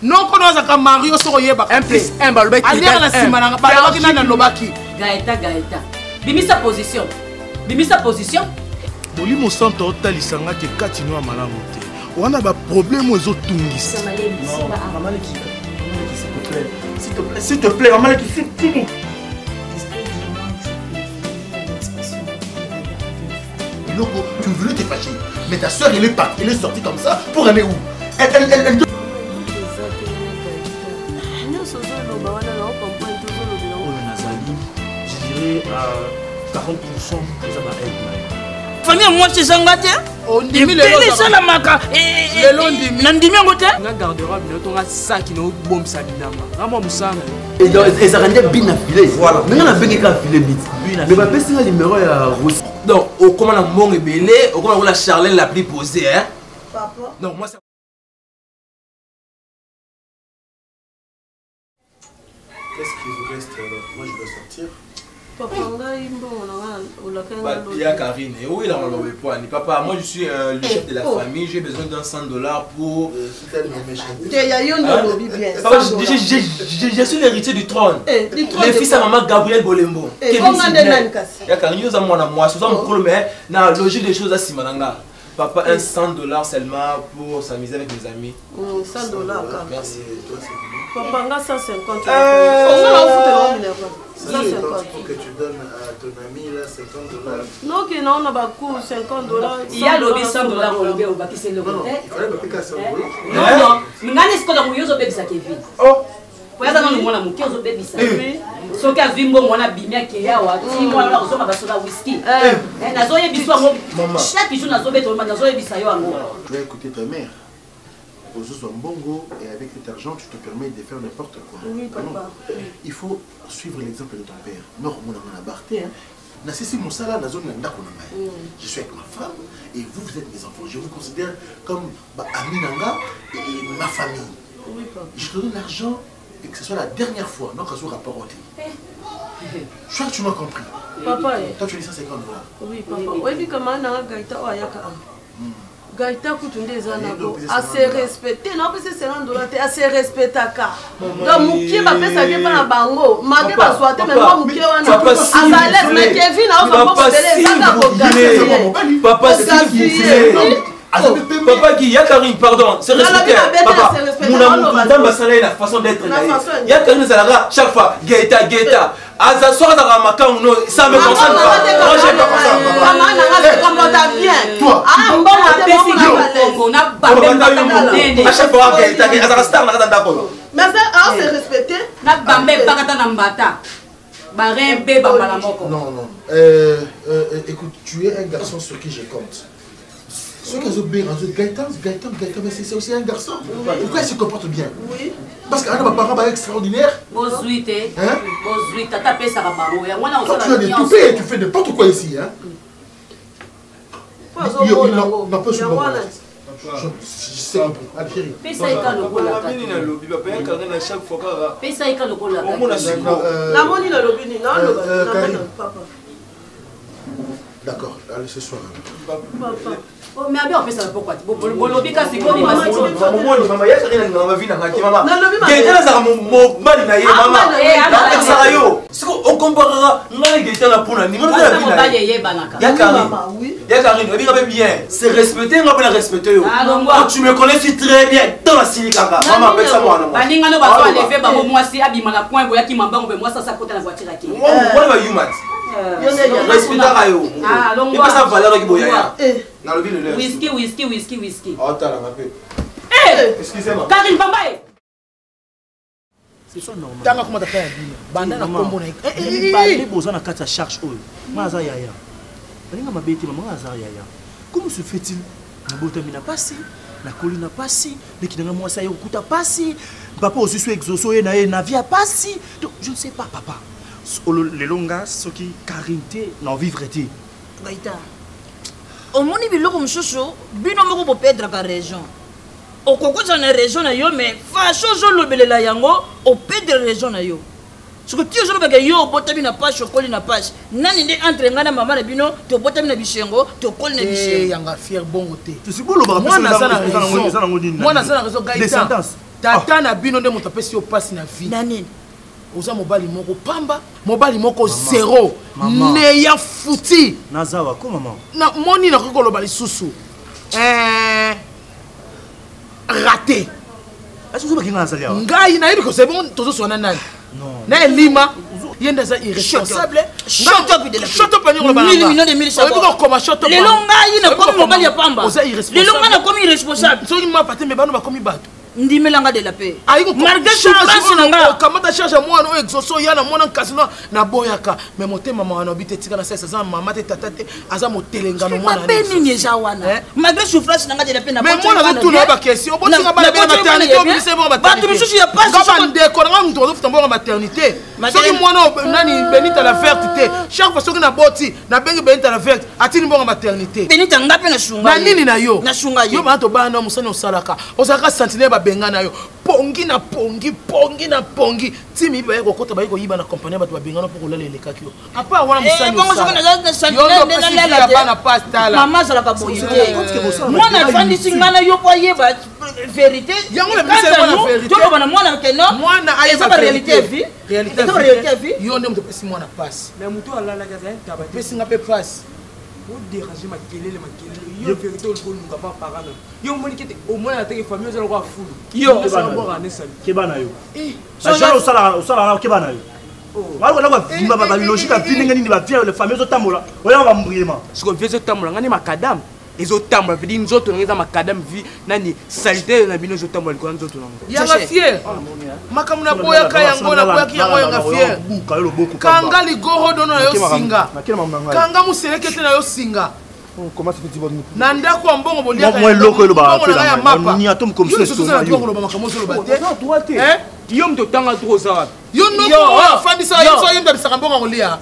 Noko no azalaka Mario soko oyebaka. 1 plus 1 balobaki. Aliaka na nsima na nga balobaki nani alobaki. Gaëta Gaëta. Bimisa position. Bimisa position. Molimo santo otalisa nga ke kati no ya malamu te. Wana ba problème oyo ezotungisa. Maman Leki, s'il te plaît. S'il te plaît, s'il te plaît, maman Leki, s'il te plaît. Eloko, tu voulais te fâcher. Mais ta soeur, elle est partie, elle est sortie comme ça pour aller où Elle, elle, elle, elle... Oyo nazali, je dirais à 40% eza ba aide na ye. Famille ya mwasi ezanga te. Ebele esalamaka. Nandimi yango te. Nga garde-robe na yo to nga saki na obombisa bilamba. Nga mwa mosala na yo. Ezalaka nde but na filet. Voilà. Mais nga nabengi kaka filet but. Mais bapesi nga numéro ya Rossy. Donc okoma na mbongo ebele, okoma lokola Charlène la plus posée hein. Papa. Donc moi ça Qu'est-ce qui vous reste alors Moi je dois sortir. Papa ngai mbongo na nga olaka nga lobi. Ya Karine, et oui, là, Papa, moi je suis euh, le chef de la oh. famille, j'ai besoin d'un 100 dollars pour. Euh, Te ya yo nde olobi bien. Papa, je, je, je, je suis l'héritier du trône. Eh, du trône Le fils à maman Gabriel Bolembo. Eh, bonga nde nani kasi? Ya Karine, yo za mwana mwasi, oza mokolo mais na logique des choses asima na nga. Papa, un 100 dollars seulement pour s'amuser avec mes amis. 100 dollars kaka. Merci. Papa nga 150. Onga na ofutela wa minerva. 150 pour que tu donnes à ton ami là 50 dollars. Non, que non, on a ba cours 50 dollars. Il y a lobi 100 dollars olobi obakisi eloko te. Il fallait bapeka 100 dollars. Non, non. Ngani sikoyo moyo ozobebisa Kevin. Oh. Po aza nanu mwana moke ozobebisa. Soki azwi mbongo wana abimi akei awa ti mwana wana kozonga basoda whisky. Nazoyebisa yango chaque jour nazobeta nazoyebisa yo yango. Tu vas écouter ta mère. Ozozwa mbongo et avec cet argent tu te permets de faire n'importe quoi. Oui, papa. Il faut suivre l'exemple de ton père. Non, mon na barté hein. Nasisi mosala nazongi na ndako na ngai. Je suis avec ma femme et vous vous êtes mes enfants. Je vous considère comme ba amis na nga et ma famille. Oui, papa. Je te donne l'argent et que ce soit la dernière fois. Non, kazo rapport au Je crois que tu m'as compris. Papa, toi tu dis 150 dollars. Oui, papa. Oui, comment na Gaïta oyaka. Gaïta kutu nde eza nako ase respecte naopesa 50 dola te ase respectaka donc mokie bapesaki epa na bango mabe bazwa te me mwa mokie wana aza lese mais kevin aozwa mbongo ebele ezaka kogaspiller Papa qui, ya Karine, pardon, c'est respecté. Papa, mon amour, nzambe asala ye na façon d'être na ye. Ya Karine ezalaka chaque fois Gaëta, Gaëta. Aza soki azalaka makangu no, ça me concerne pas. Moi j'aime pas comme ça. Maman nanga se comporta bien. Toi, ah mbongo apesi mbongo na bambe mbata monene. À chaque fois Gaëta, azalaka star na kata ndako oyo. Mais ça, ah, se respecter. Na bambe bakata na mbata. Barin beba mbala moko. Non, non. Euh, euh, écoute, tu es un garçon sur qui je compte. Ceux qui ont bien Gaëtan, Gaëtan, Gaëtan, mais c'est aussi un garçon. Pourquoi il se comporte bien Oui. Parce qu'un de parents extraordinaire. Bozui te. Hein Bozui tata pesaka bango. Yango wana Toi, tu as des toupets, tu fais n'importe quoi ici, hein Non, non, pas sur moi. Je sais pas. Pesa ye ka lokola kaka. Nini nalobi papa ya kanga na chaque fois kaka. Pesa ye ka lokola kaka. Omona sikoyo. Namoni nalobi nini? Naloba papa. D'accord, allez ce soir. Papa. Oh, mais abi opesa pokwa te bolobi kasi bobima omoni mama ye azalaki na lingaka vi na ngai te mama Nalobi mabe. gaetan azalaka mobali na ye mama Eh, napekisaka yo siko okomparaka ngai na gaetan na mpona nini ngai na vi na mobali ye eyebanaka ya karine Mama, oui. ya karine oyebi nga mpe bien c'est respecté nga mpe na respecte yo Ah, longwa. Oh, tu me connais si très bien ntango nasili kaka mama apekisa mwana mwasi. baninga no bazo aleve bango mwasi abima na coin boyaki mambango mpe mwasi asakota na voiture ake wana bayuma ti respectaka yo Ah, longwa. epesa valeur oki boyaya Eh. nalobi lelo whisky whisky whisky whisky otalanga mpe Eh! excusez-moi Karine Pamba eh! C'est ça normal. Tanga koma tata ya bino. Banda na kombo na ye. Eh, eh, eh, mibale boza na kati ya charge oyo nga aza yaya baninga mabe te mama nga aza yaya comment se fait-il nabotami na pasi nakoli na pasi leki na nga mwasi aye kokuta pasi papa ozwi so exauce oye na ye na vie ya pasi donc je ne sais pas papa lelo nga soki karine te na vivre te Gaïta omoni biloko mosusu bino moko bopedraka raison okoki kozala na raison na yo mais façon ozolobelela yango opedre raison na yo soki ti ozolobaka yo obotami na pasi okoli na pasi nani nde entre ngai na mama na bino tobotami na bisengo tokoli na Eh, bisengo yanga fier bongo te. tosi bolobaka Mwana aza na eza nango raison. nini Mwana aza na raison Gaëtan. Descendance. Tata na bino nde moto apesi yo mpasi na vie. Na nini? Oza mobali moko pamba, mobali moko zéro. Neya futi. Nazawa ko mama. Na moni nakoki koloba lisusu. Eh raté. Ngai nayebi kozali bongo tozoswana nani? Na elima ye nde aza irresponsable. Shotopaniolobakoma lelo ngai nakomi mobali ya pamba, lelo ngai nakomi irresponsable. Soki mapa te, me bano bakomi bato. Ndimelanga de la paix malgré souffrance na nga. Okamata charge ya mwana oyo, exauce oya na mwana nkasi naboyaka, me motema mawa na obi te. Tika na salisa, aza mama te, tata te, aza motelengano. Mwana mabe nini eza wana? Malgré souffrance na nga de la paix, mais mwana azotuna ba question, obotinga bana bena maternité, obimisa bongo. Bato misusu ya pasi. Bandeko na nga, moto azofuta mbongo maternité, soki mwana nani Benita la verte te, chaque fois soki naboti, nabengi Benita la verte, atindi mbongo maternité. Benita, nga mpe nasunga. Na nini na yo? Nasunga ye. Yo bana tobana na mosani, osalaka, ozalaka sentinelle, babenga na yo pongi na pongi, pongi na pongi, ti miyibi baye kokota, baye koyiba na kompani ya bato, babengana mpo kolala elekaki yo. Apa wana mosani bana pasi, tala. Mama azalaka boye te. Mwana afandisi ngai na yo po ayeba vérité. Yango na toloba na mwana ke non, mwana eza ba réalité ya vie, eza ba réalité ya vie. Yo nde moto opesi mwana pasi. Mais moto alalaki azali ntaba te. Pesi nga mpe pasi. Odérange, makelele makelele. Yo vérité olingi olunga pa parent na yo, omoni kete omonana teke famille oza lokola fulu. Yo keba na yo, bajalo osalaka, keba na yo. Wana bavimba balogique ya vie, ndenge nini bavie le famille ezotambola, oyanga bambriema. Siko vie ezotambola, ngani makadame ezotambola, vedi nzoto nanga eza makadame, vi nani salite na bino ezotambola likolo ya nzoto nango. Yanga fier, makambo naboyaka yango, naboyaki yango. Yanga fier, kanga ligorodono na yo singa, kanga moselekete na yo singa na ndako ya mbongo. Boliaka eloko elobaka mapa koloba makambo ozoloba te. Yo moto otanga tro, oza wapi? Yo noko afandisa yo, so ayembisaka mbongo kolia.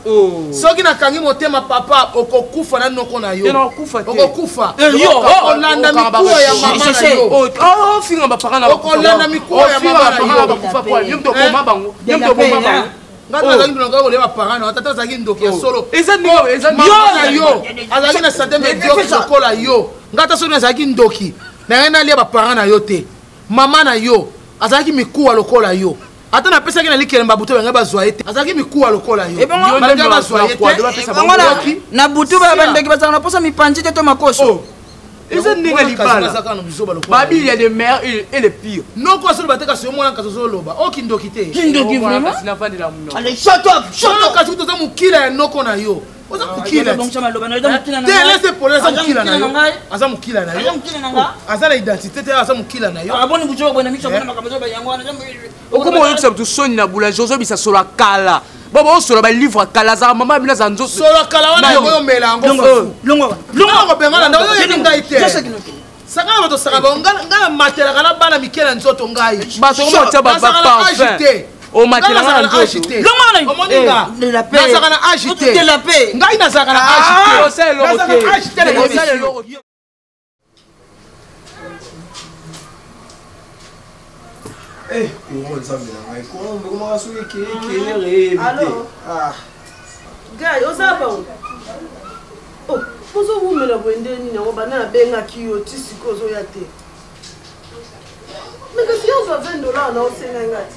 Soki nakangi motema, papa, okokufa na noko na yo, okokufa. Okolanda mikuwa ya mama na yo. Ofinga baparent. Okolanda mikuwa ya mama na yo. Bakufa po yo moto okoma bango, yo moto oboma bango. Ngai nazalaki ndoki kolia baparent na tata, azalaki ndoki ya solo. Mama na yo azalaki na santé médiocre lokola yo. Ngai ata soki nazalaki ndoki na ngai, nalia baparent na yo te. Mama na yo azalaki mikuwa lokola yo, ata napesaki na likelemba butu, bangai bazwa ye te. Azalaki mikuwa lokola yo, balingai bazwa ye te. Na butu bandoki bazalaka na posa mipanzi te to makoso. Eza ndenge libala babi, ya de meilleur et le pire. Noko azoloba te, kasi yo mwana kasi ozoloba o kindoki te. Kindoki vraiment. Allez, shut up, shut up. Kasi toza mokila ya noko na yo, oza mokila te. Laisse pole, aza mokila na yo, aza mokila na yo, aza na identité te, aza mokila na yo. Okoma oyokisa motu soni na boulanger, ozobisa solo ya kala, bo baosola balivre ya kala, azalaka mama bino, aza nzoto. Solo ya kala wana yango omela yango fufu, kobengana nda oyo oyebi ngai te. Sakana bato, saka bango. Ngai namatelaka na bana mike na nzoto ngai. Bato okotia baparfum, omatelanga na nzoto. Omoni nga nazalaka na age te, ngai nazalaka na age te. Courant, nzambe na ngai, courant ekomaka soki ekeye eyebi te. Gai oza bango ozowumela boye nde nini yango? Banda nabengaki yo ti sikoyo ozoya te. Me kasi yo ozwa 20 dollar na osengai nga ti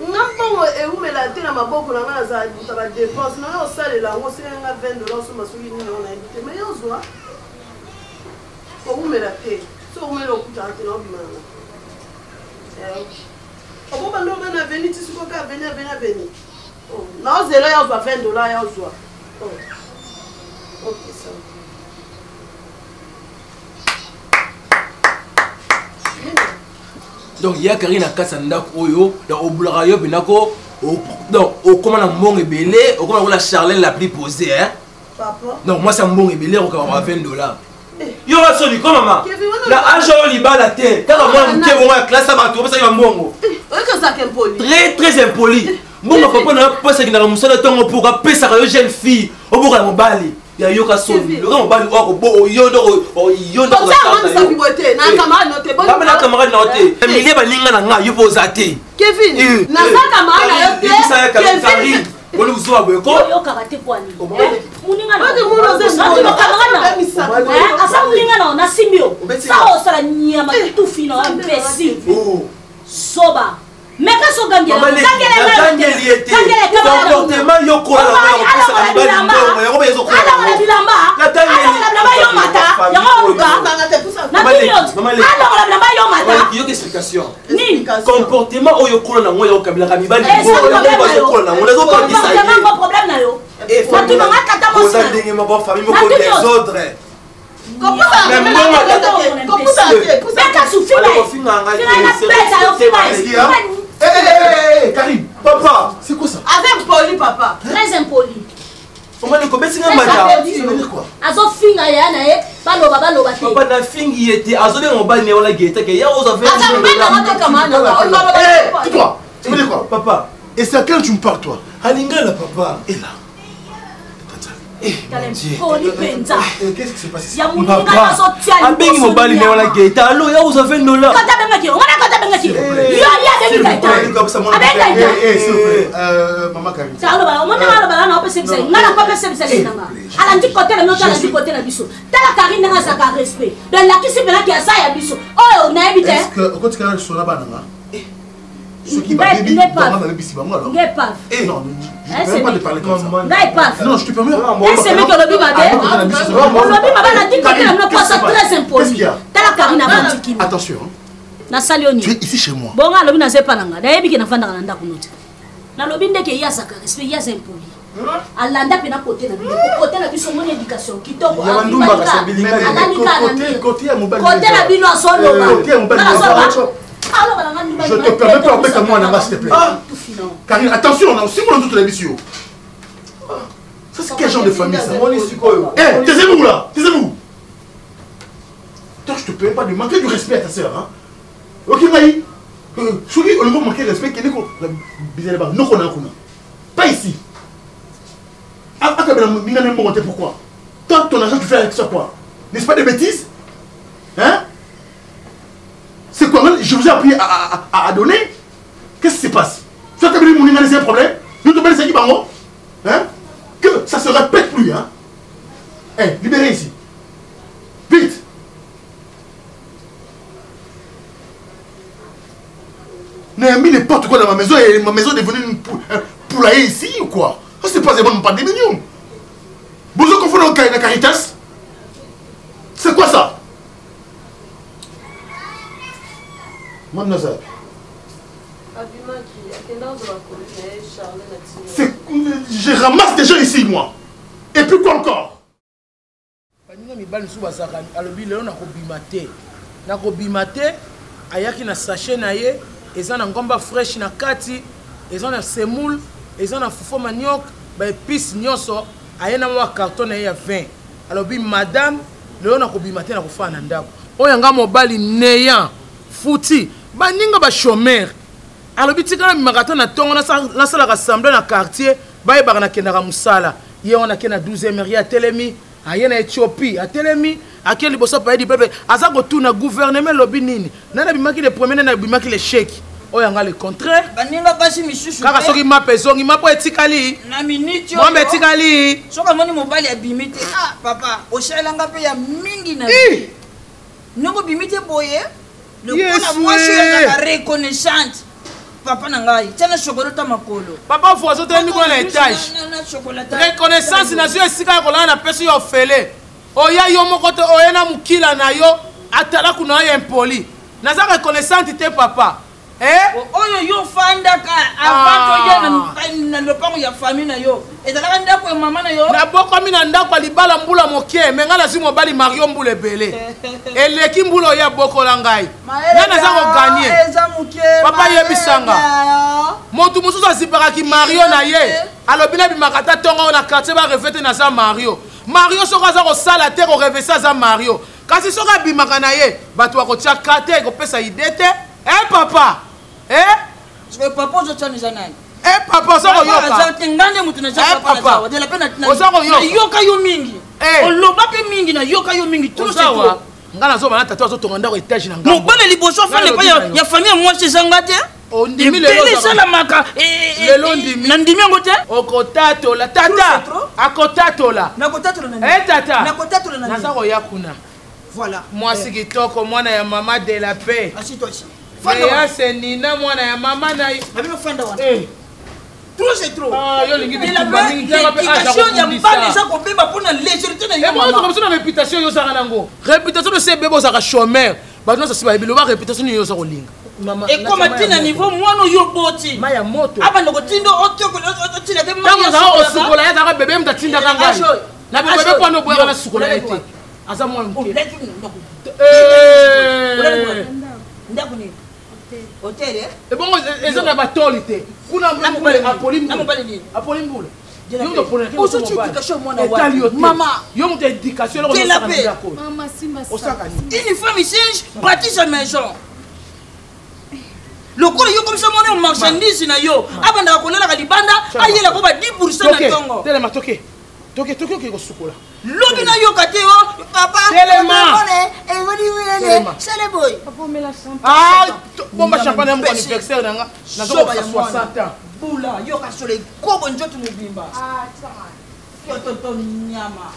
nga mbongo ewumela te na maboko na nga, nazala buta badépenses na yo, osalela yango. Osengai nga 20 dollar, osomba soki nini yango nayebi te. Me yo ozwa owumela te, so owumela okutaka te na obima na nga obobanda oba na aveni ti sikoyo ka aveni aveni aveni naozela ya ozwa 20 dollar ya ozwa. Ok, ça. Donc ya Karine na kati ya ndako oyo, donc obulaka yo mpena ko, donc okóma na mbongo ebele, okóma lokola Charlene la plus posée, hein? Papa. Donc mwasi ya mbongo ebele okokaka 20 dollar. Yo nga soni ko mama na age oyo libala te, kaka mwana moke bongo ya classe ya bato opesaki bambongo. Oyoki ozalaka impoli. Très très impoli. Mbongo papa na apesaki mosala ntongo mpo apesaka yo, jeune fille oboka na mobali ya yoka soni, loka mobali oyo yo yo na camarade na yo te, milie baninga na ngai, yo mpo oza te. Kevin, naza camarade na yo te. Karine, boni kozoba boye ko? Oyokaka te kwani? Moninga aza moninga na nasimbi yo saka osala nyama tufi na imbécile zoba meka so gangeli ye te comportement yo kola kopesaka mibali mbongo yango mpe ezokolongola bilamba alongola bilamba yo mata yango oluka na alongola bilamba yo mata yoka explication nini comportement oyo okola nango ya okabelaka mibali mbongo yango bazokola nango nazopangisa ye problème na yo natunanga tata mosi ndenge moko famille moko desordre Karim, papa, c'est quoi ça Avec impoli, papa. Très impoli. omani kobeti nga mbata azofinga ya na ye baloba baloba te papa nafingi ye te azobenga mobali na ye wana geta ke ya oza Tais-toi. Tu veux dire quoi Papa. Et c'est à quel tu me parles, toi Alingala, papa. Et là. Poli mpenza Qu'est-ce qui s'est passé ya moninga azotia abengi mobali na ye wana geta alo ya oza 20 dollars kata abengaki yo ngana kata abengaki yo ye abengi gaita abengi gaita S'il vous plaît, maman Karine. aloba omoni nga alobaka na opesa bisa nga na kopesa bisa nanga alandi kote na bino to alandi kote na biso tala Karine ndenge azalaka respect donc lakisi mpenaki aza ya biso oyo nayebi te Est-ce que okotikala sona bana nga Ceux qui baby, maman babisi bango alors. Ngai epave. Eh non, je ne permets pas de parler comme ça. Ngai epave. Non, je te permets. Esemeki olobi mabe. Olobi mabe alandi kote na bino posa très impoli. Tala Karine avandi kino. Attention. Nasali yo nini? Tu es ici chez moi. Bongo alobi naza epa na nga. Nayebi ke nafandaka na ndako no te. Nalobi ndeke ye azaka respect ye aza impoli. Alanda mpe na kote na bino. Kote na biso omoni éducation kitoko. Alali kaka na kote na bino azoloba. Je te permets pas de mettre moi en s'il te plaît. Karine, attention, on a aussi mon toute la mission. Ça, c'est quel genre de famille ça? Eh, taisez-vous là, taisez-vous. Toi, je te permets pas de manquer du respect à ta sœur. Hein? Ok, Maï. Soki, on va manquer de respect, pas ici. Pourquoi? Toi, ton argent, tu fais avec ça quoi? N'est-ce pas des bêtises? Hein? C'est quoi? Je vous ai appris à donner. Qu'est-ce qui se passe? Tu as terminé mon c'est un problème? Nous te c'est qui bango? Hein? Que ça se répète plus, hein? Eh, libérez ici. Vite! N'a mis n'importe quoi dans ma maison et ma maison est devenue une un poulailler ici ou quoi? Ça c'est pas pas des millions. Vous confondez avec la Caritas? C'est quoi ça? Mademoiselle. Je ramasse des gens ici, moi. Et puis quoi encore? Baninga mibali mosusu bazalaka alobi lelo nakobima te nakobima te ayaki na sachet na ye eza na ngomba fraîche na kati eza na semoule eza na fufu manioc baépice nyonso aye na mwa carton na ye ya 20 alobi madame lelo nakobima te nakofana na ndako oyo yanga mobali neyan futi baninga bachomere alobi tika nabimaka ata na ntongo nasalaka semblant na quartier bayebaka nakendaka mosala ye wana ake na 12 heure ye atelemi aye na Ethiopie atelemi ake liboso palais du peuple aza kotuna gouvernement elobi nini nani abimaki le premier nani abimaki le chèque oyo yanga le contraire baninga basi misusu kaka soki mapa ezongi mapa etikali na minute mwamba etikali soki amoni mobali abimi te ah papa osalelanga mpe ya mingi na ndenge obimi te boye lokola mwasi oyo azalaka reconnaissante papa na ngai tia na chokola ta makolo papa fo azotelemi kuna na étage reconnaissance nazwi esika ya kolala napesi yo ofele oya yo moko te oye na mokila na yo atalaku na yo impoli naza reconnaissante te papa Eh? Oyo yo ofandaka avant toya na lopango ya famille na yo ezalaka ndako ya mama na yo nabokwami na ndako ya libala mbula moke me ngai nazwi mobali mario mbula ebele eleki mbula oyo abokola ngai ngai naza koganye papa yebisanga motu mosusu azipakaki mario na ye alobi nabimaka ata ntongo oyo na quartier bareve te naza mario mario soki aza kosala te korevese aza mario kasi soki abimaka na ye bato bakotia ka te ekopesa ide te e papa e papa ozotia eza nani e papa oza koyoka nga nde moto oza koyoka nayoka yo mingi oloba mpe mingi nayoka yo mingi tozawa nga nazoba na tata azotonga ndako etage na ngambo mobali liboso afanda epai ya famille ya mwasi ezanga te. Ondimi lelo Ebele esalamaka lelo ndimi. Nandimi yango te. Okotatola tata. Akotatola. Nakotatola na Eh tata. Nakotatola na Naza koya kuna. Voilà. Mwasi kitoko mwana ya mama de la paix. Assis-toi ici. Fanda Nina mwana ya mama na ye. Abino fanda wana. Eh. Trop c'est trop. Ah yo lingi bitumba mingi tanga pe aza ya mbala eza kobeba mpona légèreté na yo. Ebongo tokomisa na réputation yo osaka nango. Réputation no se beba ozaka chômeur. Bato nyonso si bayebi loba réputation nini yo oza kolinga. Ekoma ti na niveau mwana oyo oboti. Mai ya moto. Abanda kotinda otina te mai. Ntango ozalaka kosukola ye azalaka bebe moto atindaka ngai. Na bebe mpo wana oboyaka nasukola ye te. Aza mwana moke. Ndako nini? Hotel eh? Ebongo eza na batoli te. Kuna apoli mbula. Apoli mbula. Ozotia éducation mwana wa mama. Yo moto éducation eloko osaka na ndako. Mama simba. Osaka nini? Une femme singe bâtit sa maison. lokola yo komisa mwana yo marchandise na yo abandaka kolalaka libanda ayela ko ba 10 pourcent na ntongo telema toke toke toke oke kosukola lobi nayoka te o papa telema sale boye bomba champagne ya moko anniversaire na nga nazokoka 60 ans bula yoka solo ekobo nzoto mobimba tototo nyama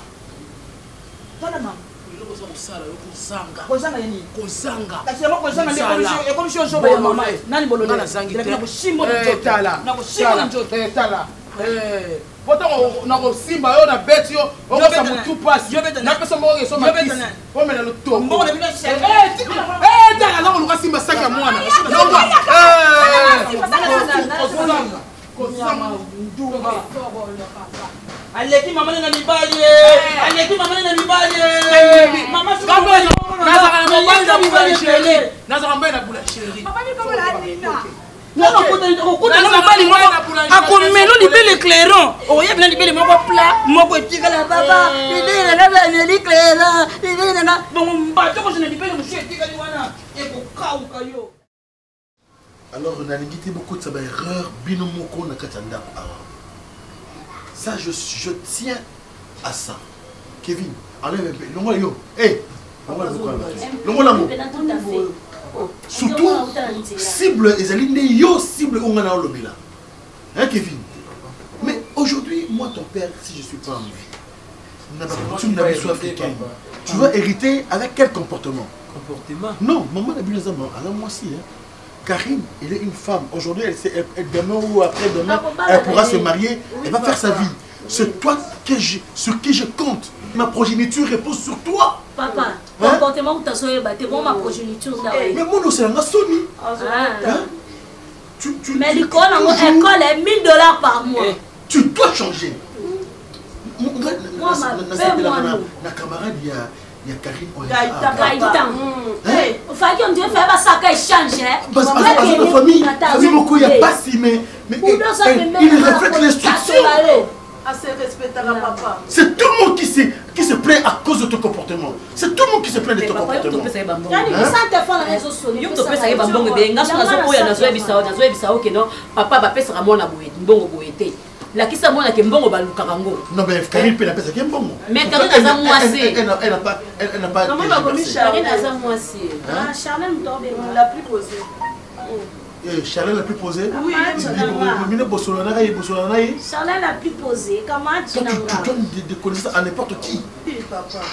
tala mama eloko oza kosala yo kozanga kozanga ye nini kozanga kasi yango kozanga nde ekomisi yo zoba ya mama nani bolole nazangi te nakosimba na nzoto tala nakosimba na nzoto tala po ntango nakosimba yo na beti yo okosa motu pasi napesa mbongo keso makisi omela lotoko tala aza koluka simba saki ya mwana longwa kozanga aleki mama na mibali aleki mama na mibali nazalaka na mobali na boulangerie nazalaka mobali na boulangerie okutana mobali moko akomelo libele clairon okoyebi na libele moko plat moko etikala papa libele nanga bameli clairon libele nanga bongo mbato kozwa na libele mosusu etikali wana ekokauka yo alors nalingi te bokotisa baerreur bino moko na kati ya ndako awa ça je, je tiens à ça kevin enlève un peu longola yo hey, longola longola ngo surtout cible ezali nde yo cible oyo ngai naolobela hein kevin mais aujourd'hui moi ton père si je suis pas en vie na bacoutume na biso africaine tu vas hériter avec quel comportement comportement non maman na bino aza aza mwasi hein Karine, elle est une femme. Aujourd'hui, elle, elle, elle, demain ou après-demain, elle pourra se marier, elle va faire sa vie. C'est toi que je, sur qui je compte. Ma progéniture repose sur toi. Papa, hein? comportement où tu as bon ma progéniture. Mais moi, c'est un Sony. Hein? Tu, tu, Mais l'école, école est 1000 dollars par mois. Eh, tu dois changer. Moi, ma camarade, il y a ya Karine Gaëtan. Ofaki on dirait faire basaka échange. Parce que la famille, famille moko ya pasi mais mais il reflète l'instruction. C'est tout le monde qui se, qui se plaint à cause de ton comportement. C'est tout le monde qui se plaint de ton comportement. yo topesa ye bambongo ebele nga so nazoboya nazoyebisa yo keno papa bapesaka mwana boye mbongo boye te lakisa mwana ke mbongo balukaka ngo non mais Karine mpe napesaki ye mbongo mais Karine aza mwasi elle n'a pas elle n'a pas Karine aza mwasi Charlène la plus posée Charlène la plus posée Oui, Mine Bosolo na ye Bosolo na ye. Charlène la plus posée, comment tu Tu donnes des connaissances à n'importe qui.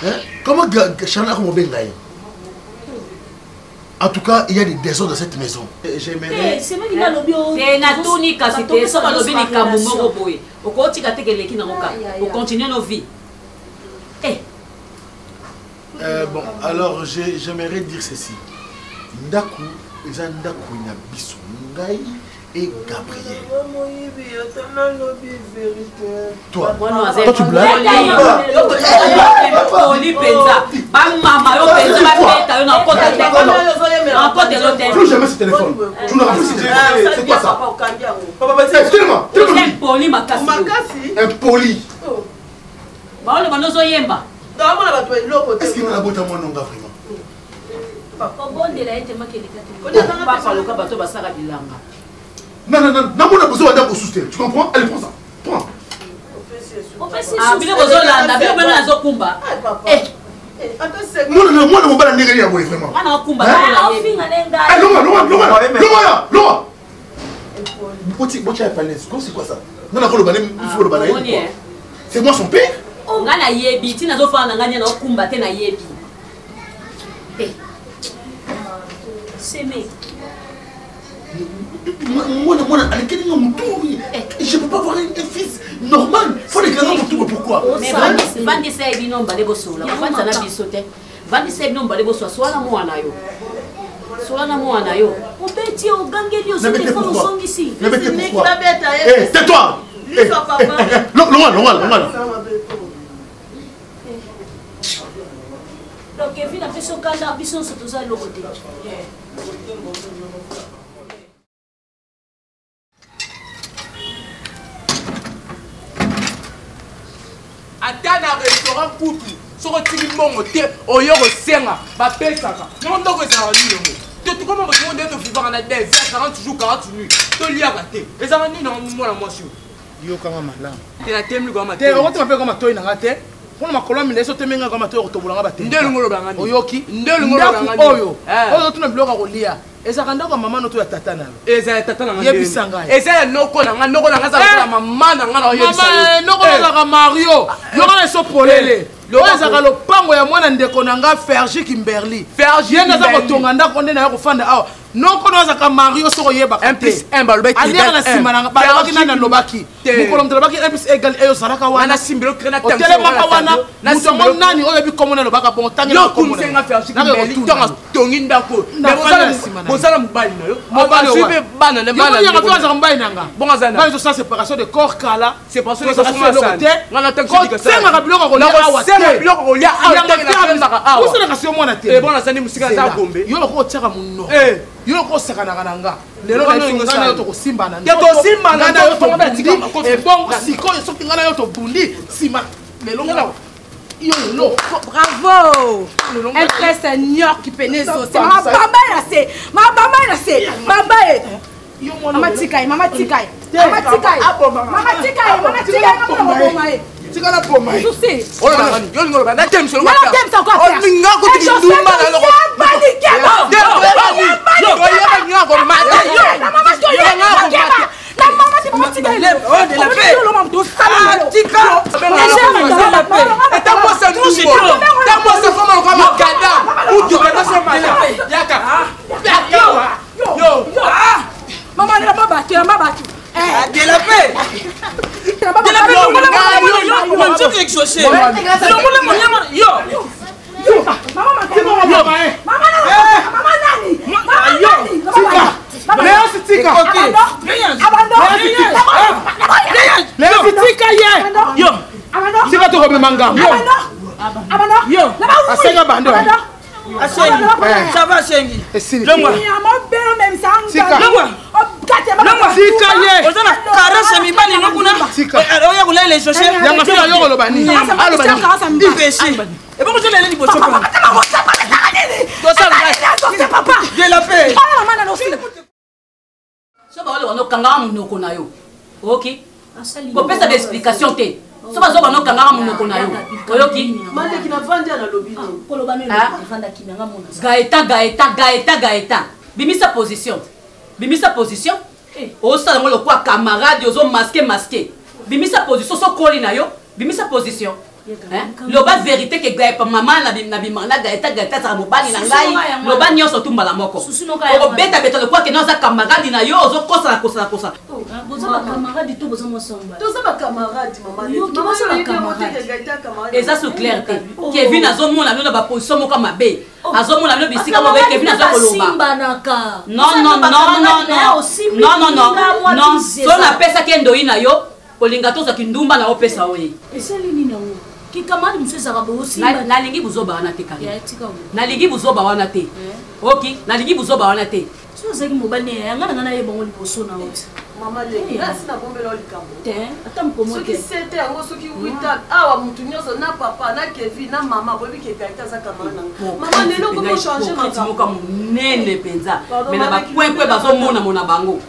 Hein? Comment Charlène a mobenga ye En tout cas, il y a des désordres dans cette maison. J'aimerais. Te natuni kasi te soki alobi likambo moko boye okotika te keleki nango kaka ocontinue no vie eh. Euh, bon, alors j'aimerais dire ceci. Ndaku, eza ndaku na biso ngai et Gabriel. Toi, toi tu blagues Poli penza, ba mama yo penza ba beta yo na kota te. Na kota yo te. Plus jamais ce téléphone. Tu n'auras plus ce téléphone. C'est quoi ça Papa, tellement, tellement. Impoli makasi. Impoli. Ba olo bando yemba. Est-ce qu'il m'a bota mwana nga vraiment Obondela ete makeleka te. Papa loka bato basaka bilanga. Non, non, non, namona besoin ya ndako susu te. Tu comprends? Allez, prends ça. Prends. Ah, bino bozolanda, bino bino nazokumba. Eh. Mwana mwana mobala ndenge nini ya boye vraiment. Mwana akumba. Longa, longa, longa. Longa, longa. Boti boti ya falaise. C'est quoi ça? Non na koloba ne il faut loba na ye. C'est moi son père. Nga nayebi ntina azofana na ngai nde naokumba te nayebi. Seme. Mwana mwana alekeli nga mutu. Je peux pas avoir un fils normal. Faut lekela nga mutu pourquoi? Vandisa ye bino mbale bosolola kofandisa na biso te. Vandisa ye bino mbale bosolola sola na mwana yo. Sola na mwana yo. Obeti ogangeli ozwi telefone ozongisi. Eh, tais-toi. Longwa, longwa, longwa. Donc Kevin apesi yo kanda biso nyonso toza eloko te. Ata na restaurant kutu soki otiki mbongo te oyo kosenga bapesaka yango ndoko ezalaka nini yango te tokoma moto ngo nde tovivaka na desert 40 jours 40 nuit toliaka te ezalaka nini yango mwana mwasi oyo yokanga malamu te natemi likolo te okotema mpe koma matoi na nga te mpona makolo ya milai so otemi nga koma matoi okotobola nga bate nde olingi oloba nga nini oyoki nde olingi oloba nga nini oyo eh. oyo otuna biloko ya kolia ezalaka ndako ya mama no to ya tata na yo eza ya tata na nga yebisa ngai eza ya noko na nga noko na nga ezalaka eh. mama na nga na oyebisa yo eh, noko ezalaka mario yoka na eso polele oyo ezalaka lopango ya mwana ndeko na nga fergi kimberly ye nde aza kotonga ndako nde naye kofanda awa noko no azalaka mario soki oyebaka te aliaka na nsima nanga balobaki nani alobaki mokolo moto alobaki 1 plus égal eyo ozalaka wana otelemaka wana moto yango nani oyo oyebi komona alobaka bongo tangetongi ndako bozala mobali na yo mobali bana na bana azalaka mobali na nga bana tosala séparation de corps kala kosengaka biloko ya kolia awa te osalaka si yo mwana te yo lokola otiaka monoko yo lokola osakanaka na nga lelo ngai na yo tokosimbana ebongo sikoyo soki ngai na yo tobundi nsima lelo ngai yo lelo bravo impresse nyorki pene ezose mabamba na se mabamba na se bamba ye mama tika ye mama tika ye mama tika ye mama tika ye mama tika ye mama koboma ye tika na boma ye susi yo lingo loba na temisa na temisa ko affaire olinga ko tiki ndumba na loko bani keba yo yo linga ko mata yo yo linga ko mata na mama ti mama tika ye de la paix tika eta mwasa ndumbo ta mwasa koma lokola makada utuka na so mata yaka yaka Yo. Ah. Maman, na ba bato, na ba bato. Eh. De la paix. De la paix, longola monyama. Nzoto exaucé. Longola monyama. Yo. Yo. Maman, mama, mama nani? Mama nani? Mama nani? Tika. Léo tika. Léo tika ye. Yo. Tika tokomema ngambo. Yo. Asenga bando. Asengi. Ça va Asengi. Esili. Longwa. Longwa. Longwa. Tika ye. Oza na caresse ya mibali no kuna. Oya kolela les chaussures. Yanga sala yo koloba nini? Aloba nini? Ipesi. Ebongo tolele liboso kuna. Tosala ngai. Papa. De la paix. So baoloba nokangaka monoko na yo oyoki kopesa baexplication te so bazoba nokangaka monoko na yo oyoki gaeta gaeta gaeta gaeta bimisa position bimisa position eh. osala yango lokola camarade ozo maske maske bimisa position sokoli na yo bimisa position loba verité ke gaepa mama na bimaka na gaeta gaeta azaka mobali na ngai loba nyonso tu mbala moko okobetabeta lokola kende aza camarade na yo ozokosana kosana kosana oh, eza su clair te oh. kevin azomona bino na baposition moko mabe oh. azomona bino bisika moko kevin aza koloba non non non non non non non so napesaki ye ndoi na yo kolinga tozwa kindumba na opesa oye esali nini yango kikamani mosusu ezalaka boyosimba nalingi buzoba wana te kari nalingi buzoba wana te eh. oki nalingi buzoba wana te soki ozalaki mobali ne yanga na ngai nayeba yango liboso na yo mama leki eh. nasi nabombela likambo te ata mokomo soki sete yango soki wita awa motu nyonso na papa na kevin na mama boyebi ke gaita aza kamara na mama lelo okomi ochange makambo monene mpenza me na bakwekwe bazomonamona bango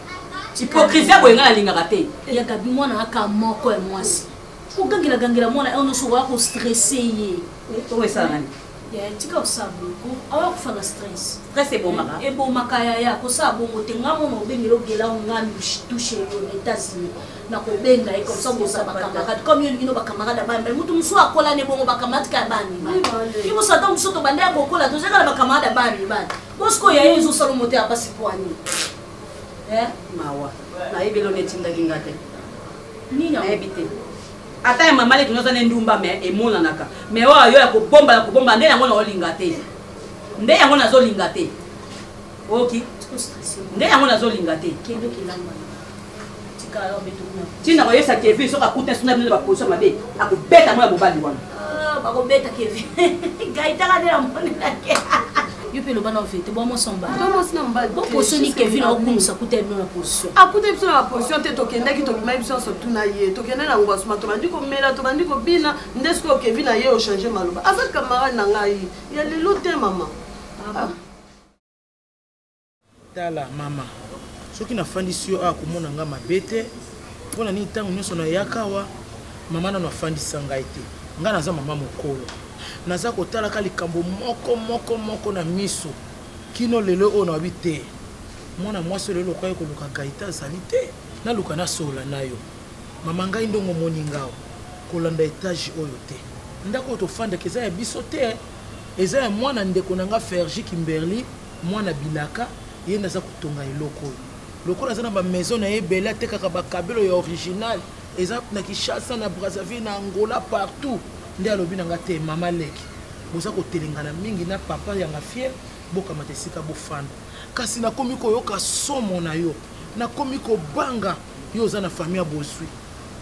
hypocrisie ya boye ngai nalingaka te ya gabi mwana aka moko ya mwasi kogangelagangela mwana oyo nyonso okoya kostresse ye oyo esala nani Yaya tika kosala bongo awa kufa na stress. Stress ebomaka. Ebomaka yaya kosala bongo te nga mona obengela ogela nga touche yo na États-Unis nakobenga ye comme ça boza bacamarade comme yo olingi no bacamarade ya bana mibali moto mosusu akola ne bongo bacamarade ka ya bana mibali yo mosu ata mosusu tobanda ya kokola tozalaka na bacamarade ya bana mibali bosikoyo ya ye ezosala moto ya pasi poani mawa nayebi eloko etindaki nga te nayebi te ata ya mama leki noza ne ndumba me emonanaka me oyo yo ya kobomba ya kobomba nde yango naolinga te nde yango nazolinga te oki nde yango nazolinga te ntina koyebisa kevin soki akuta suna bino na baposition mabe akobeta yango ya mobali wana ah, bakobeta kevin gaitaka nde namonelake yo mpe loba na vete bwa mwasi mobali boposoni kevin aokumisa kuta bino na position akuta biso na position te tokendaki tobimaki biso nyonso tuna ye tokende na ngwasuma tobandi komela tobandi kobina nde sikoyo kevin aye ochange maloba aza camarade na ngai ya lelo te mama ah. Tala mama, soki nafandisi yo awa komona nga mabe te. Mpo na nini ntango nyonso nayaka awa mama nano afandisa ngai te? Ngai naza mama mokolo, naza kotalaka likambo moko moko moko na miso kino lelo oyo nayebi te mwana mwasi oyo lelo okoki koluka Gaita azali te, naluka nasolola na yo mama. Ngai ndongo omoni ngao kolanda etage oyo te, ndako oyo tofandaka eza ya biso te, eza ya mwana ndeko na nga Fergie Kimberly Mwana bilaka ye nde aza kotonga eloko oyo lokola aza na ba maison na ye ebele atekaka ba kabelo ya original eza na Kinshasa na Brazzaville na Angola partout nde alobi na nga te mama leki boza kotelengana mingi na papa yanga fier bokamata esika bofanda kasi nakomi koyoka somo na yo nakomi kobanga yo oza na famille ya bozwi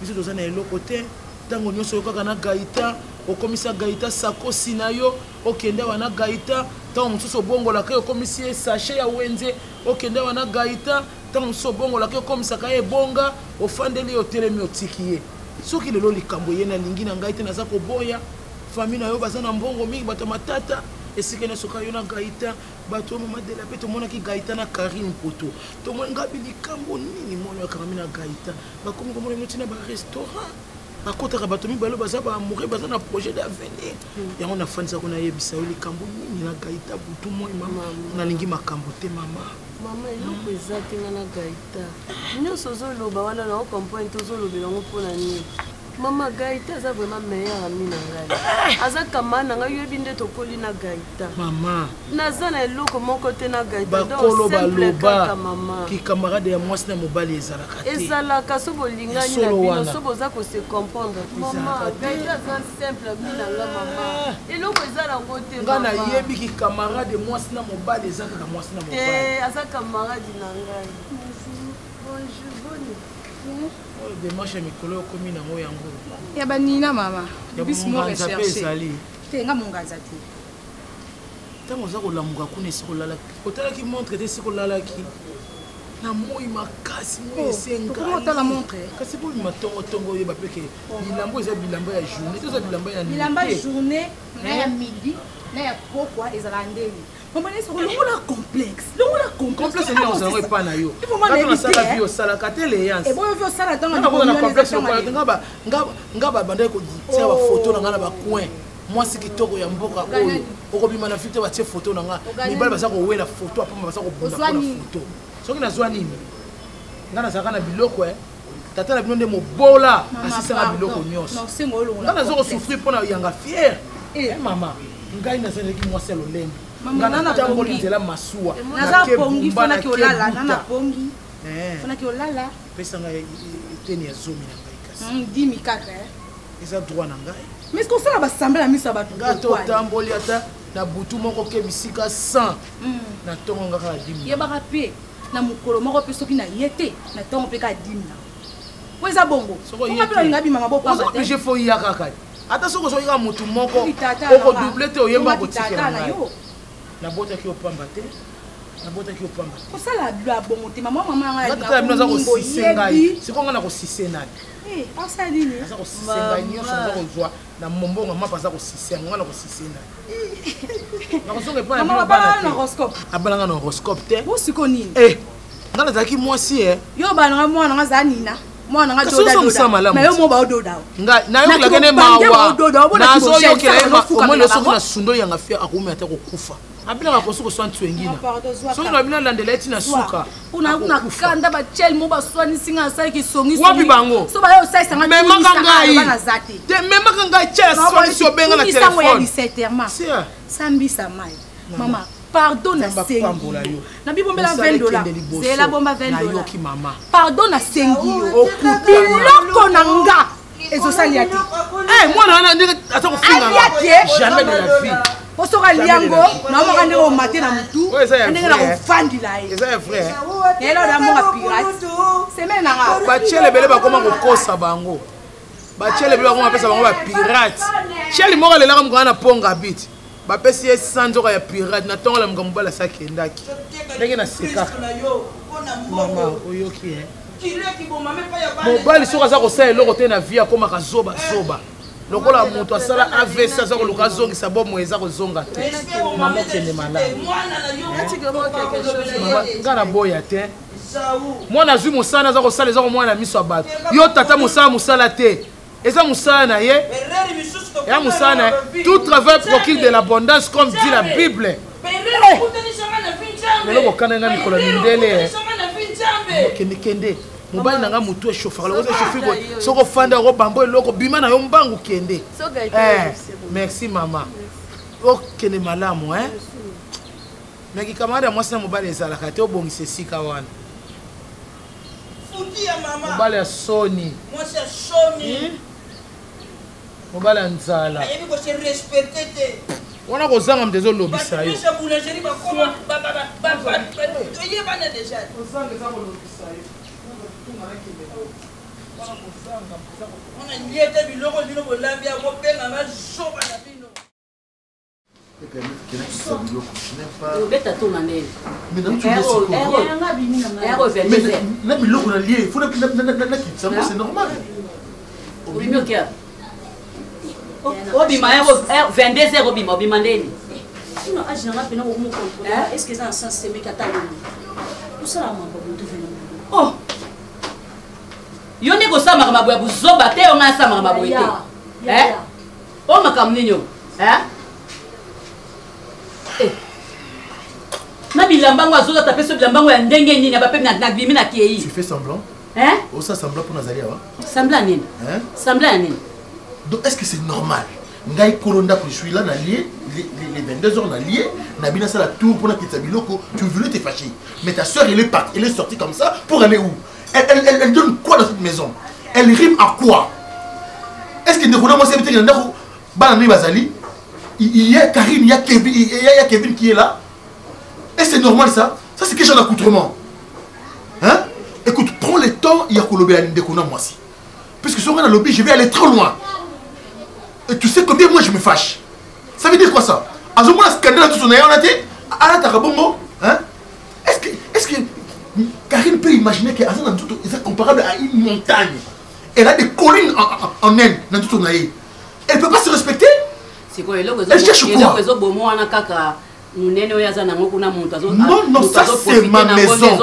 biso toza na eloko te ntango nyonso oyokaka na gaita okomisa gaita sakosi na yo okende awa na gaita ntango mosusu obongolaka ye okomisi ye sachet ya wenze okende awa na gaita ntango mosusu obongolaka ye okomisaka ye ebonga ofandeli ye otelemi otiki ye soki lelo likambo eye nalingi na ngai te naza koboya famille na yo baza na mbongo mingi bato ya matata esika nyonso ka yo na gaita bato ya mama dela mpe tomonaki gaita na karine poto tomoni ngabi likambo nini mwana akangami na gaita bakomi komona bino ntina barestaurant bakotaka bato mibale baza baamoureux baza na projet d'avenir hmm. yango nafandisako nayebisa yo likambo nini na gaita butu moi mama nalingi makambo te mama mama eloko eza te nga na gaita nyonso ozoloba wana na ocomprendre te ozolobela yango mpo na nini mama gaita aza vraiment meilleur ami na ngai eh! aza camarade na ngai yoyebi nde tokoli na gaita mama naza na eloko moko te na gaita bakolo baloba kikamarade ya mwasi na mobali ezalaka te ezalaka so bolingani na bino so boza kose comprendre mama gaita aza simple ami na nga mama eh! eloko eza nango te nga nayebi kikamarade mwasi na mobali eza kaka mwasi na mobali te aza camarade na ngai bonjour boni oyo demarche ya mikolo okomi nango yango ya banina mama ya monganza mpe ezali te nga monganza te ntango oza kolamuka kuna esika olalaki otalaki montre te esika olalaki na moi makasi moi oh, esengotala montre kasi bobima ntongotongo oyeba mpe ke oh. bilamba eza bilamba ya journée to eza bilamba ya bilamba journée na ya midi na ya pokwa ezalaka ndenge longola complexe longola complexe nini ozalaka epa na yo nasala vie osalaka te leyanceeboyo vie osala ntango na complexe lokola nga babandaki kotia bafoto na nga na bacoin mwasi kitoko ya mboka oyo okobima na filtre batie foto na nga mibali baza kowela foto apamba baza kobunda mpona foto soki nazwa nini nga nazalaka na biloko e tata na bino nde mobola asisaka biloko nyonso nga naza kosouffrir mpo na yanga fiere eh. eh, mama ngai nazalaki mwasi ya lolendo nga natamboli nzela masuwa nakebumba nakebuta pesa ngai eteni ya zomi na ngai kasi hmm, dimi kaka eh. eza droit na ngai mais kosala basamble na miso ya bato nga totamboli ata na butu moko ke bisika 100 hmm. na ntongo nga kaka dimi yebaka mpe na mokolo moko mpe soki na ye te na ntongo mpe kaka dimi na po eza bongo mpe olinga bima maboko oblige fo ya kaka ata soki ozwaki kaka motu moko okodouble te oyemba kotikela ngai nabotaki yo pamba te nabotaki yo pamba te kosala bilo ya bongo te mama mama nanga tata bino aza kosise ngai sikoyo ngai nakosise nani eh, asala nini aza kosise ngai nyonso naza kozwa na mombongo mapa aza kosise yango ngai nakosise nani nakozonga epai na bino bana te abalanga na horoscope te bosiko nini eh, ngai nazalaki mwasi e yo obalanga mwana nga azala nina. Mwana nga Kasi oza mosala malamu Mais yo mo ba ododa. Nga nayokelaka ne mawa. Nazoyokela ye omoni soki na sundoli yanga fia akomi ata kokufa. Abinaka kosi koswa ntwengina. Soki na bino alandela ye ti na suka. Una una kanda ba chel mo ba swanisi nga asali kisongi. Wapi bango? So ba yo osalisa nga memaka ngai. Te memaka ngai chel aswanisi obenga na telefone. Ya 17h ma. Sambisa mai. Mama pardon nasengi nabibombela 20 dollars zela bomba 20 dollars pardon nasengi yo biloko na nga ezosalia te eh, mwana wana ndenge aza kofinga te jamais de la vie po soki alia yango naomaka ndenge omate na motu ndenge na kofandila ye eza ya vrai yela oda mbonga pirate semaine nanga batiele ebele bakoma kokosa bango batiele ebele bakoma bapesa bango bapirate cheli moko alelaka mokanga na ponga bit bapesi ye 100 nzoka ya pirate na ntongo lamuka mobali asi akendaki ndenge nasekaka mama oyoki e mobali soki aza kosala eloko te na vie akomaka zoba zoba lokola moto asala avc aza koluka azongisa bomoi eza kozonga te mama okende malamu nga na boya te mwana azwi mosala aza kosala eza komwana na miso ya bato yo tata mosala mosala te eza mosala na ye ya mosala na ye tout travail procure de l'abondance comme dit la bible lelo bokana nga mikolo ya mindele kende kende mobali na nga motu echauffaka lokola echauffe boye soki ofanda okobambo eloko bima na yo mbangu kende eh, merci mama okende malamu eh? mais kikamarade ya mwasi na mobali ezalaka te obongisa esika wana Futi ya mama. Mobali ya soni. Mwasi ya soni. Hmm? Mobali ya nzala. Ayebi ko se respecter te. Wana kozanga moto ezolobisa yo. Bato boulangerie bakoma ba ba ba ba toyebana deja. Kozanga eza kolobisa yo. Wana liete biloko bino bolambi yango benga nga zoba na bino. Obeta to na nini? Na biloko na lie, faut nakitisa yango, c'est normal. Obimi okia? Obima 22 heures obima, obima ndeni? Sinon age nanga pena okomo contrôler. Est-ce que eza na sens te meka ta nini? Osala mambo moto vena. Oh. Yo nde kosala makambo ya buzoba te, yo ngai asala makambo boye te. Eh? Oyo makambo nini oyo? Hein? Eh. Na bilamba ngo azolata pe so bilamba ngo ya ndenge nini abape na bimi na kei. Tu fais semblant? Hein? Osa semblant pour nazali awa? Semblant nini? Hein? Semblant ya nini? Donc est-ce que c'est normal? ngai kolo ndako je suis là na lié les, les 22 heures na lié na bina sala tour pour nakitisa biloko tu voulais te fâcher mais ta soeur elle est partie elle est sortie comme ça pour aller où elle, elle, elle, elle donne quoi dans cette maison elle rime à quoi est-ce que ndeko na mwasi abetaki na ndako bana nini bazali il y a Karine il y a Kevin il y a Kevin qui est là et c'est normal ça ça c'est quel genre d'accoutrement hein écoute prends le temps ya kolobela ndeko na mwasi puisque soki na lobi je vais aller trop loin et tu sais combien moi je me fâche ça veut dire quoi ça azomona scandale na nzoto na ye wana te alataka bongo hein est-ce que est-ce que Karine peut imaginer que aza na nzoto eza comparable à une montagne elle a des collines en, en, en elle na nzoto na ye elle peut pas se respecter sikoyo eloko eloko ezoboma wana kaka monene oyo aza nango kuna moto non non ça c'est ma maison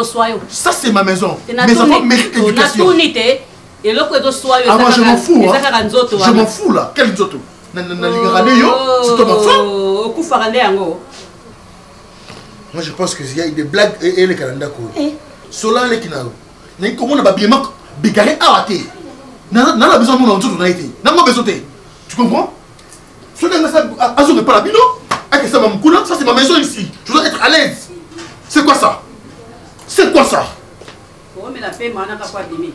ça c'est ma maison mes enfants méritent l'éducation natuni te eloko ezoswa yo ah, moi je m'en fous eza kaka nzoto je m'en fous là quel nzoto nalingaka nde yo c'est toi ma femme okufaka nde yango moi je pense que y a des blagues eleka na ndako oyo sola aleki na yo nalingi komona babima bigare awa te nana besoin mona nzoto na ye te nango besoin te tu comprends soki anga azonga epa na bino akesama mokuna ça c'est ma maison ici je dois être à l'aise c'est quoi ça c'est quoi ça omela pema wana kaka abimi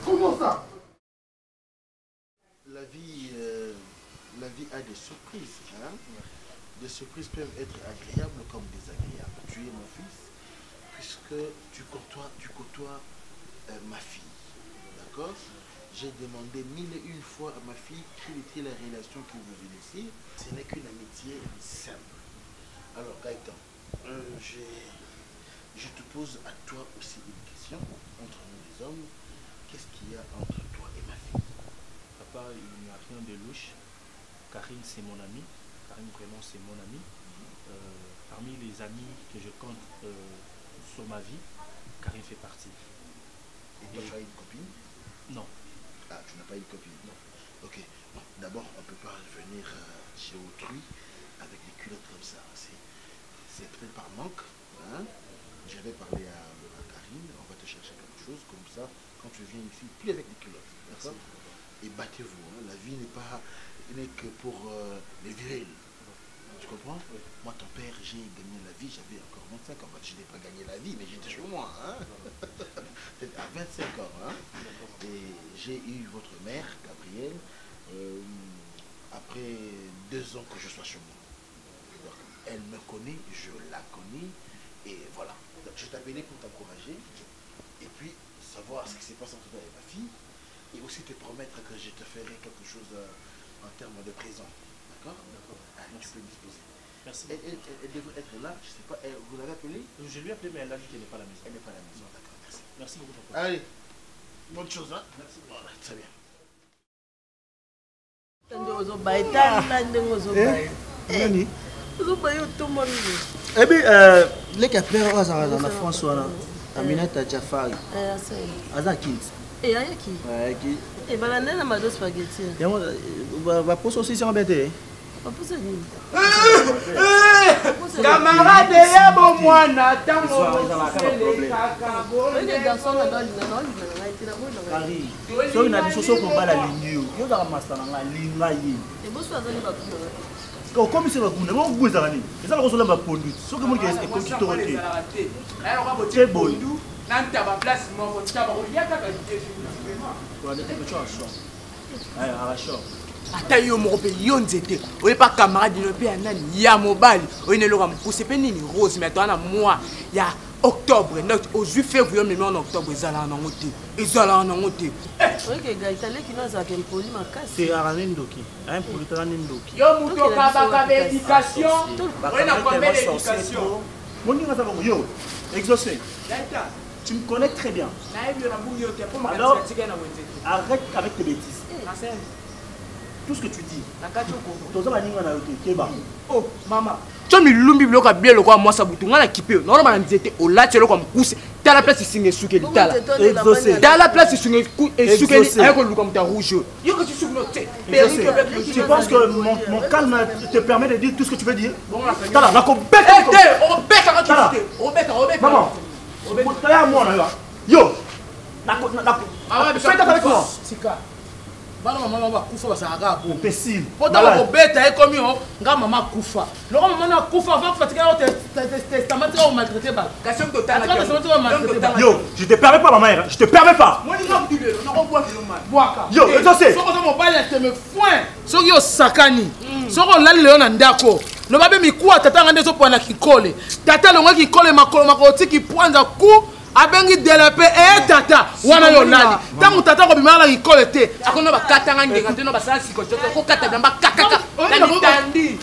comment ça La vie, euh, la vie a des surprises. Hein? Des surprises peuvent être agréables comme désagréables. Tu es mon fils, puisque tu côtoies, tu côtoies euh, ma fille. D'accord J'ai demandé mille et une fois à ma fille quelle était la relation qui vous unissait. Ce n'est qu'une amitié simple. Alors Gaëtan, euh, je te pose à toi aussi une question entre nous les hommes. Qu'est-ce qu'il y a entre toi et ma fille Papa, il n'y a rien de louche. Karine, c'est mon amie. Karine, vraiment, c'est mon amie. Euh, parmi les amis que je compte euh, sur ma vie, Karine fait partie. Et toi, tu as une copine Non. Ah, tu n'as pas une copine Non. Ok. Bon, d'abord, on ne peut pas venir euh, chez autrui avec des culottes comme ça. C'est peut-être par manque. Hein? J'avais parlé à, à Karine, on va te chercher quelque chose comme ça. Quand tu viens ici, plus avec des culottes. D'accord Et battez-vous. Hein? La vie n'est pas n'est que pour euh, les virils. Tu comprends Moi, ton père, j'ai gagné la vie, j'avais encore 25 ans. je n'ai pas gagné la vie, mais j'étais chez moi. Hein à 25 ans. Hein Et j'ai eu votre mère, Gabrielle, euh, après deux ans que je sois chez moi. Donc, elle me connaît, je la connais, et voilà. Donc, je t'appelais pour t'encourager, et puis savoir ce qui s'est passé entre toi et ma fille, et aussi te promettre que je te ferai quelque chose euh, en termes de présent. D'accord D'accord. Allez, tu peux disposer. Merci. Elle, elle, elle, devrait être là, je ne sais pas. Elle, vous l'avez appelée Je lui ai appelé, mais elle a dit qu'elle n'est pas à la maison. Elle n'est pas à la maison, d'accord, merci. Merci beaucoup, papa. Allez, bonne chose, hein Merci. Voilà, très bien. nani ozobaye otombami ebi leki ya pere oyo azalaka na france wana aminata jafari aza kinti ayaki balanda na mado spaghetti yango baposo osisi yango bien te baposo nini camarade ya bomwana ntango soki na biso soki mobali alingi yo yo ozalaka masta na ngai linga ye okomisi bakunda bongo gu ezalaka nini eza loko ozolamba pondu soki omoniki ekomi kitoko te te boye na ntaba place moko ntaba kolia kaka ata yo moko mpe yo nzete oye pa camarade no mpe ya nani ya mobali oye na eloko ya mokuse mpe nini rose mais atoa na mois ya octobre donc ozwi février omemi wana octobre ezalaka nango te ezalaka nango te oyoke gaita leki no azalaka impoli makasi te akani ndoki impoli tala ni ndoki yo moto okabaka baéducation oye na combien d'éducation moninga aza bongo yo exaucé tu me connais très bien. Alors, arrête avec tes bêtises. Tout ce que tu dis. Toza baninga na yo te, keba. Oh, mama. to milumbi biloko ya bie lokola mwasi ya butu ngai na kipe yo naoloba na nzete olati eloko ya mokuse tala place esinga esukeli tala tala place esinga esukeli aye koluka moto ya rouge oyo yo kasi suki no te Tu penses que mon, mon calme te permet de dire tout ce que tu veux dire Tala, nakobeta. Obetaka te, obetaka, obetaka. Maman, tala mwana yo. Yo. Nako nako. Fais avec moi. Tika. bana mama mama bakufa bazalaka bo imbécile po ntango kobeta ekomi o nga mama akufa loko mama na akufa avant kufa tikala testament tika komaltraite bato yo je te permets pas ma mère je te permets pas bwaka yo exaucé soki oza mobali ya teme foin soki osakani soki olali lelo na ndako loba mpe mikuwa tata nga nde ezopona na kinkole tata alongwaki kinkole makolo makolo tiki pwanza ku abengi delepe e tata wana yo olali ntango tata akobimaka na kikole te akono bakatanga ngenga te no basala siko kokata bilamba kakaka na mitandi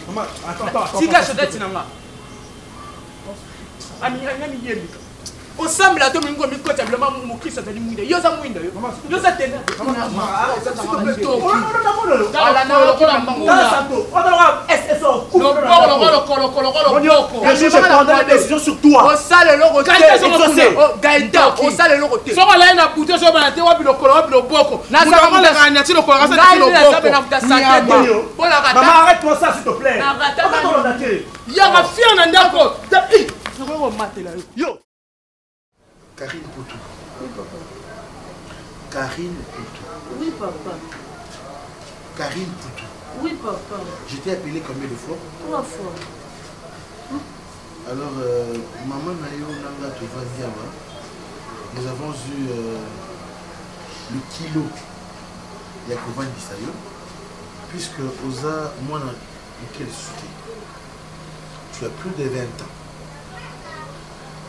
tika sodeti na nga amiyembi osambela to mingi omikota bilamba mokristo azali mwinda yo oza mwinda yo yo oza tena osala eloko gaeta osala eloko te soki olai na butu ozobana te wapi lokolo wapi loboko nazaati lokolo kasati loboko yaka fier na ndako yo Karine Poutou. Oui, papa. Karine Poutou. Oui, papa. Karine Poutou. Oui, papa. Je t'ai appelé combien de fois Trois fois. Alors, euh, maman Nayo Nanga Tovandi nous avons eu euh, le kilo ya kovandisa yo puisque oza mwana moke lisusu te tu as plus de 20 ans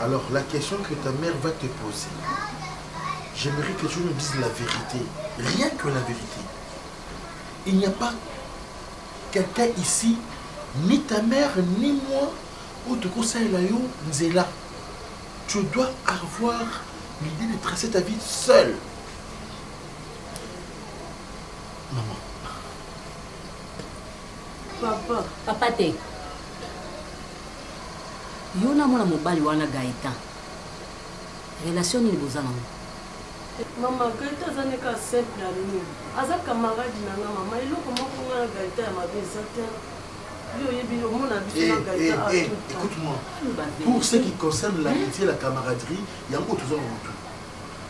alors la question que ta mère va te poser j'aimerais que tu nous dises la vérité rien que la vérité il n'y a pas quelqu'un ici ni ta mère ni moi oyo tokosalela yo nzela tu dois avoir l'idée de tracer ta vie seule maman Papa. Papa te. Yo na mwana mobali wana Gaëtan. Relation nini boza nango? Mama Gaëtan aza ne kaka simple ami. Aza camarade na nga mama. Eloko moko nga na Gaëtan ya mabe eza te. Yo oyebi omona biso Eh, na eh, Gaëtan eh, à tout temps. écoute-moi. Pour ce qui concerne l'amitié, la camaraderie, il y a encore toujours un retour.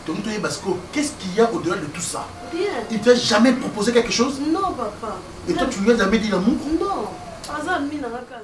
Donc, toi, parce que qu'est-ce qu'il y a au-delà de tout ça Rien. Il t'a jamais proposé quelque chose Non papa. Et toi, tu lui as jamais dit l'amour Non. Aza ami na nga kaka.